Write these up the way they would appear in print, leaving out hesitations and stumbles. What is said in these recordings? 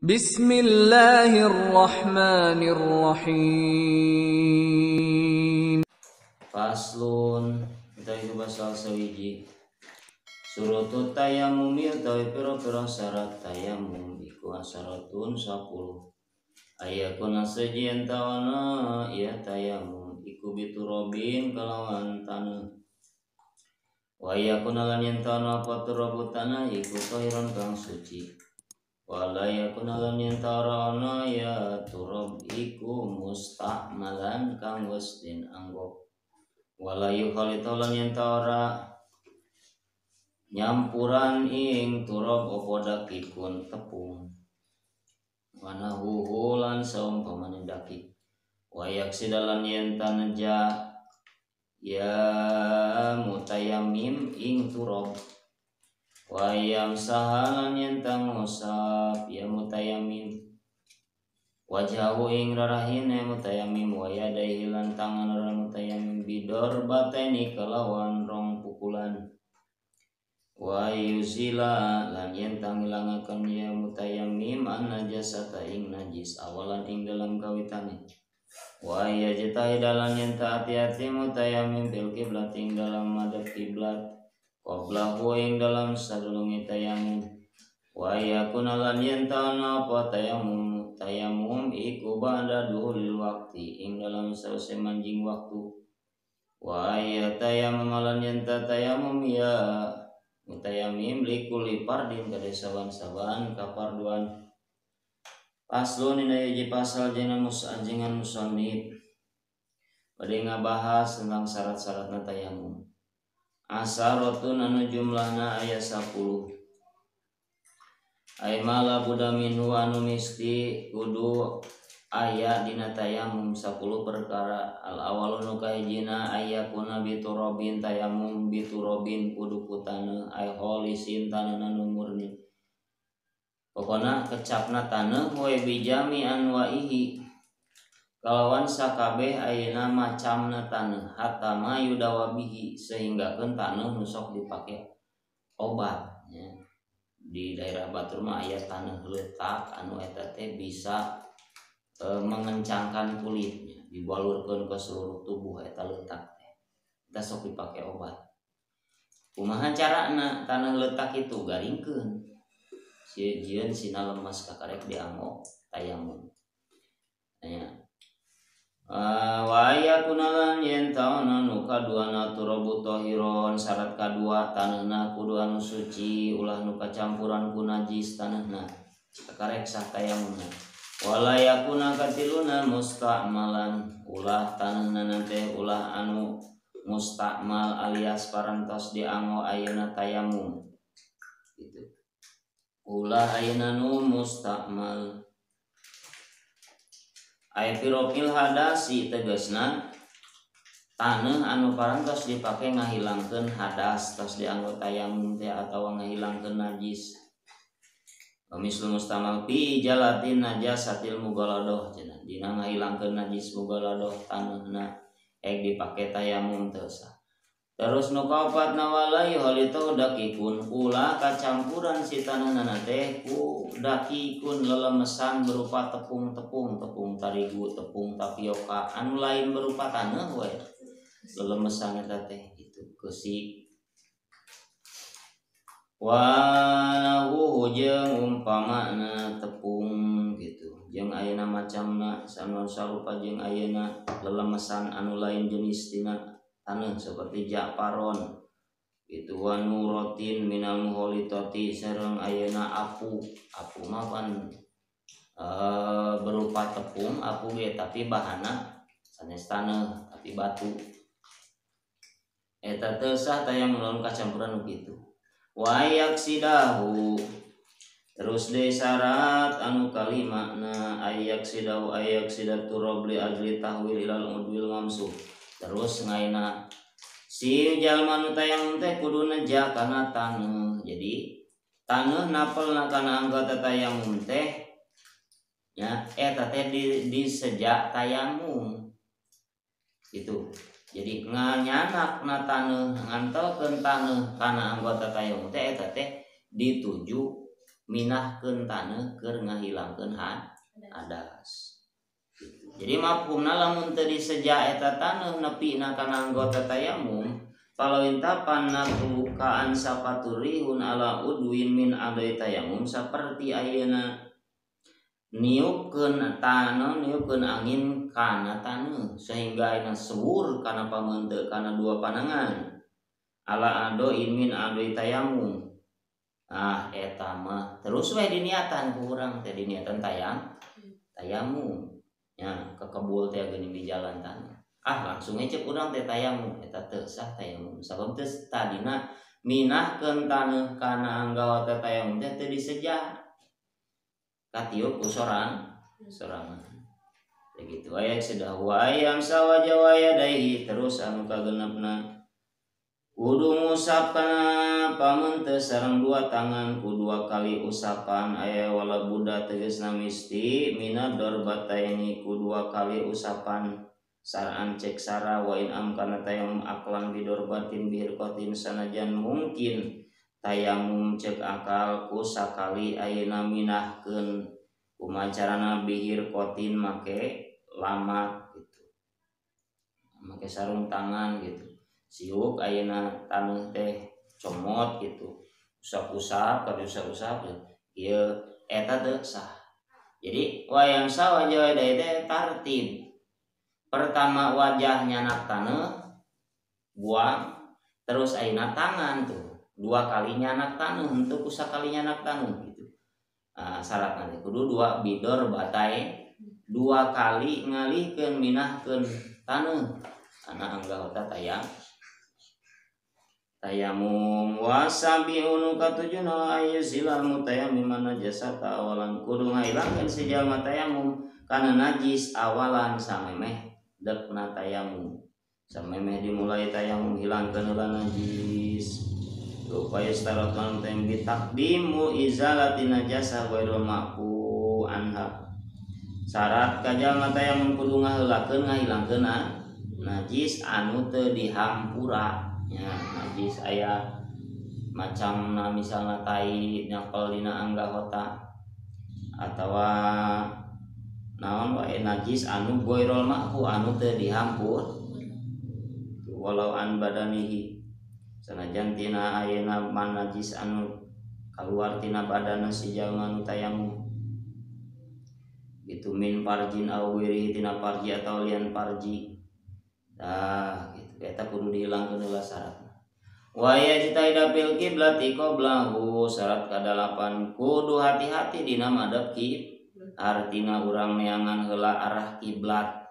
Bismillahirrahmanirrahim. Faslun utawi pasal sawiji. Surutut tayamumi utawi pira-pira syarat tayamum iku asyaratun 10. Ayakuna sejen tawana ya tayamum iku biturabin kalawan tanah. Wa yakuna lan yen tawana apa turabu tanah iku tahiran kang suci. Wala yakuna lan yen tawana ya turab iku musta'malan kang wis den anggo. Wala yukhalitu lan yen tawana nyampuran ing turab apa dakikun tepung. Wanahuhu lan saumpamane dakik. Wa yaksidalan yen taneja ya mutayamim ing turab. Wa yamsahalan yen tangusap ya mutayamim wajahu ing rarahine mutayamim wa yadaihi lan tangan mutayamim bidor bateni kelawan rong pukulan. Wa yuzila lan yen tangilangaken ya mutayamim an najasata ing najis awalan ing dalam kawitane. Wa yajtahida lan yen taati-ati mutayamim bil kiblat ing dalam madhep kiblat qablahu ing dalam sadurunge tayamum. Wa yakuna lan yen ta'ana apa tayamum tayamum iku ba'da duhulil waqti ing dalam sause manjing waktu. Wa ya tayamum lan yen tayamum ya mutayamim likuli fardin kada saban-saban kaparduan. Paslon dina hiji pasal jena musanjingan musannif bade ngabahas tentang syarat-syaratna tayamum. Asarotun anu jumlahna aya 10. Ay mala buddha minhu anu misti kudu aya dina tayamum 10 perkara. Al awalu nu kahijina aya kuna biturabin tayamum biturabin kudu ku taneuh ay kholisin taneuh nu murni. Pokona kecapna taneuh we bijami anwaihi kalawan sakabeh ayeuna macamna taneuh hatta ma yudawabihi sehinggakeun taneuh nu sok dipake obat ya. Di daerah Batur mah aya taneuh leutak anu eta teh bisa mengencangkan kulitnya, dibalurkeun ke seluruh tubuh eta leutak teh. Eta sok dipake obat. Kumaha carana taneuh leutak itu garingkeun. Sieun sina lemes kakarek dianggo tayamum. Nya. Wa yakuna lan yen taona nu kaduana turabu tahiron syarat kadua taneuhna kudu anu suci ulah nu kacampuran ku najis taneuhna kakarek sah tayamumna. Wala yakuna katiluna musta'malan ulah taneuhna teh ulah anu mustakmal alias parantos dianggo ayeuna tayamum gitu. Ulah ayeuna nu mustakmal ay firokil hadasi tegasna taneuh anu parantos dipake ngahilangkeun hadas tos dianggo tayamum teh atawa ngahilangkeun najis. Mislu mustamal fi jalatin najasatil mughaladoh cenah dina ngahilangkeun najis mughaladoh taneuhna ek dipake tayamum teu sah. Terus nu kaopatna wala yuhalitu dakikun ulah kacampuran si taneuhna teh ku dakikun lelemesan berupa tepung-tepung, tepung tarigu, tepung tapioka anu lain berupa taneuh we lelemesan eta teh itu keusik. Wa jeung umpamana tepung gitu jeung ayeuna macamna sanu sarupa jeung ayeuna lelemesan anu lain jenis tina taneuh seperti japaron itu wa nurotin minal muholitati sareng ayeuna apu. Apu mah kan berupa tepung apu ge tapi bahanna sanes taneuh tapi batu. Eta teu sah tayamum lamun kacampuran nu kitu. Wa yaksidahu terus deui syarat anu kalimana ayaksidahu ayaksidat turab li ajli tahwil ilal udwil mamsuh. Terus ngaina si jalma nu tayamum teh kudu neja kana taneuh. Jadi taneuh napelna kana anggota tayamum teh nya eta teh disejak tayamum gitu. Jadi nganyanak na taneuh ngantelkeun taneuh kana anggota tayamum teh eta teh dituju Minahkeun taneuh keur ngahilangkeun hadas. Jadi mafhumna lamun teu diseja eta taneuh nepina kana anggota tayamum, falau intapan natu kaan sapaturihun ala udwin min adai tayamum, saperti ayeuna niupkeun taneuh, niupkeun angin kana taneuh sehingga ayeuna sewur kana pameunteuk kana dua panangan ala adoin min adai tayamum. Ah eta mah terus we diniatan ku urang teh, diniatan tayamum nya kekebul teh geuning di jalan taneuh. Ah langsung cek urang teh tayamum, eta teu sah tayamum sabab teh tadina minahkeun taneuh kana anggota tayamum teh teu diseja katiup ku sorangan. Begitu aya sudah wa ayam sawaja wa yadaihi, terus anu kagenepna kudu ngusap kana pameunteus sareng dua tangan ku dua kali usapan aya wala buddha tegasna misti mina darbataini ku dua kali usapan saraan cek sara wa in amkana tayamum aklan bidorbatin bihirqatin sanajan mungkin tayamum cek akal ku sakali ayeuna minahkeun kumaha carana bihirqatin make lamat gitu, make sarung tangan gitu, siuk ayeuna taneuh teh comot gitu, usap-usap kada usap-usap ieu eta teu sah. Jadi wayang sawajah teh tartib. Pertama wajah nyanak taneuh buang, terus ayeuna tangan tuh dua kali nyanak taneuh, henteu ku sakali nyanak taneuh gitu. Nah, syarat nanti kudu dua bidor batai dua kali ngalihkeun minahkeun taneuh kana anggota tayamum. Wasabiunu katujuna ayyuzilal mutayammim najasata awalan, kudu ngahilangkeun si jalma tayamum kana najis awalan samemeh dekna tayamum, samemeh dimulai tayamum hilangkeun heula najis. Upaya syarat lan tayamum takdimu izalati najasa ghairul ma'fu anha, syarat ka jalma tayamum kudu ngaheulakeun ngahilangkeun najis anu teu dihampura nya. Najis aya macamna misalna tai nyakel dina anggota atawa naon wae najis anu ghairul ma'fu anu teu dihampur walau an badanihi sanajan tina ayeuna man najis anu kaluar tina badana si jalma nu tayamum gitu, min parjin aw ghairihi tina parji atau lian parji. Tah gitu eta kudu dihilangkeun heula syaratna. Wa yajtahida fil qiblati qablahu, syarat kadalapan kudu hati-hati dina madhep kiblat, artina urang neangan heula arah kiblat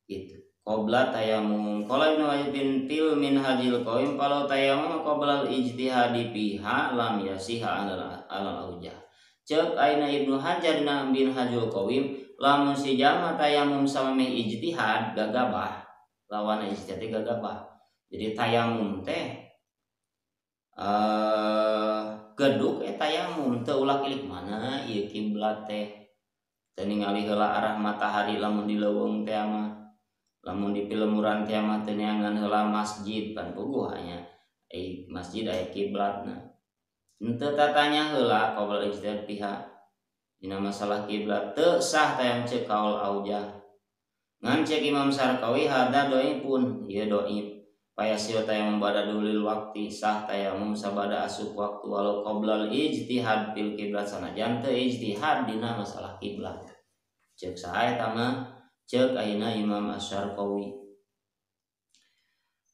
gitu. Qabla tayamum qala Ibnu Hajar fil minhajil qawim falau tayamum qabla al-ijtihadi fiha lam yasiha alal aujah. Ceuk aina Ibnu Hajar dina minhajul qawim lamun si jalma tayamum samemeh ijtihad gagabah, lawan ijtihad teh gagabah. Jadi tayamum teh geduk tayamum teu ulah kilik mana ieu kiblat teh, teu ningali heula arah matahari lamun di leuweung teh mah, lamun di pilemuran teh mah teu neangan heula masjid pan puguh nya masjid aya kiblatna. Henteu tatanya heula qabla ijtihad pihak dina masalah kiblat teu sah tayamum ceuk kaul aujah. Ngan ceuk Imam Sarkawi hada doipun ieu doib payasio tayamum bada dulil wakti, sah tayamum sabada asup waktu walau qoblal ijtihad fil kiblat sanajan teu ijtihad dina masalah kiblat. Ceuk saha eta mah? Ceuk ayeuna Imam Asy-Syarqawi.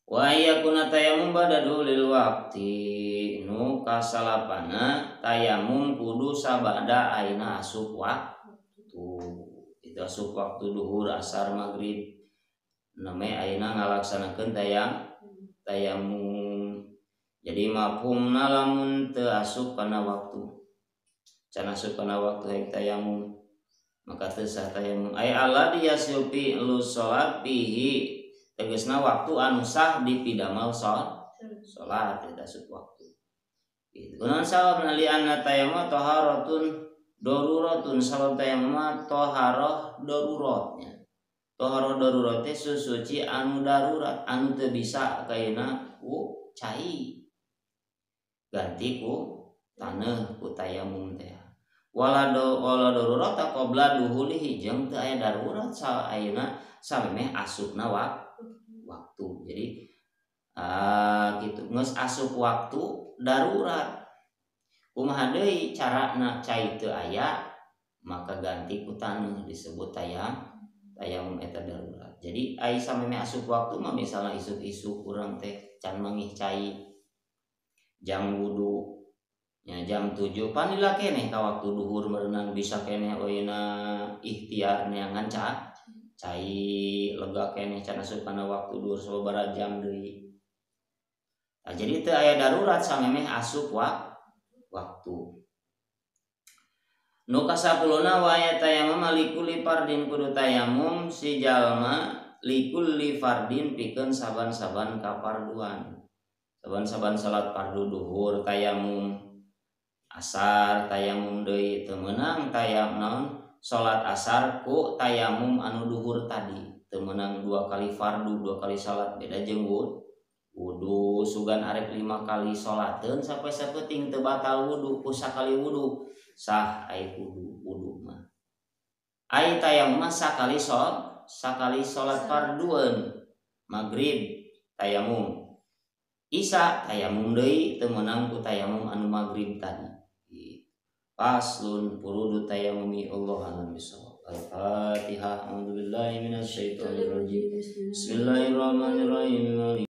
Wa yakuna tayamum bada dulil wakti, nu kasalapana tayamum kudu sabada ayeuna asup waktu. Itu asup waktu duhur, asar, maghrib. Name ayeuna ngalaksanakeun tayamum. Jadi mafhumna lamun teu asup kana waktu, can asup kana waktu hayang tayamum maka teu sah tayamum. Ay alladzi yasufi lu salat fihi, tegasna waktu anu sah dipidamal salat eta asup waktu. Gitu. Kunaon sababna li anna tayamum taharatun daruratun, sabab tayamum taharah daruratnya. Taharah darurat teh susuci anu darurat anu teu bisa kaina ku cai ganti ku Taneuh ku tayamum teh. Wala darurata qabla duhulihi jeung teu aya darurat ayeuna samemeh asupna waktu. Jadi gitu geus asup waktu darurat. Kumaha deui carana cai teu aya maka ganti ku taneuh disebut tayamum eta darurat. Jadi ai samemeh asup waktu mah misalna isuk-isuk urang teh can mangih cai jam wudu nya jam 7 panila keneh ka waktu duhur merenang bisa keneh oyeuna ikhtiar neangan cai lega keneh can asup kana waktu duhur sababaraha jam deui. Nah, jadi teu aya darurat samemeh asup waktu. Nu kasapuluna wa aya tayamum likulli fardin kudu tayamum si jalma likulli fardin pikeun saban-saban kaparduan. Saban-saban salat fardu duhur tayamum, asar tayamum deui teu meunang tayamum naon salat asar ku tayamum anu duhur tadi teu meunang dua kali fardu dua kali salat beda jeung wudu sugan arek 5 kali salateun sampai saeuting teu batal wudu ku sakali wudu sah ai wudu mah. Ai tayamum mah sakali salat fardueun magrib tayamum, isya tayamum deui teu meunang ku tayamum anu magrib tadi. Faslun furudu tayamumi Allah alam bisawab. Al-Fatihah. A'udzubillahi minasyaitonir rajim. Bismillahirrahmanirrahim.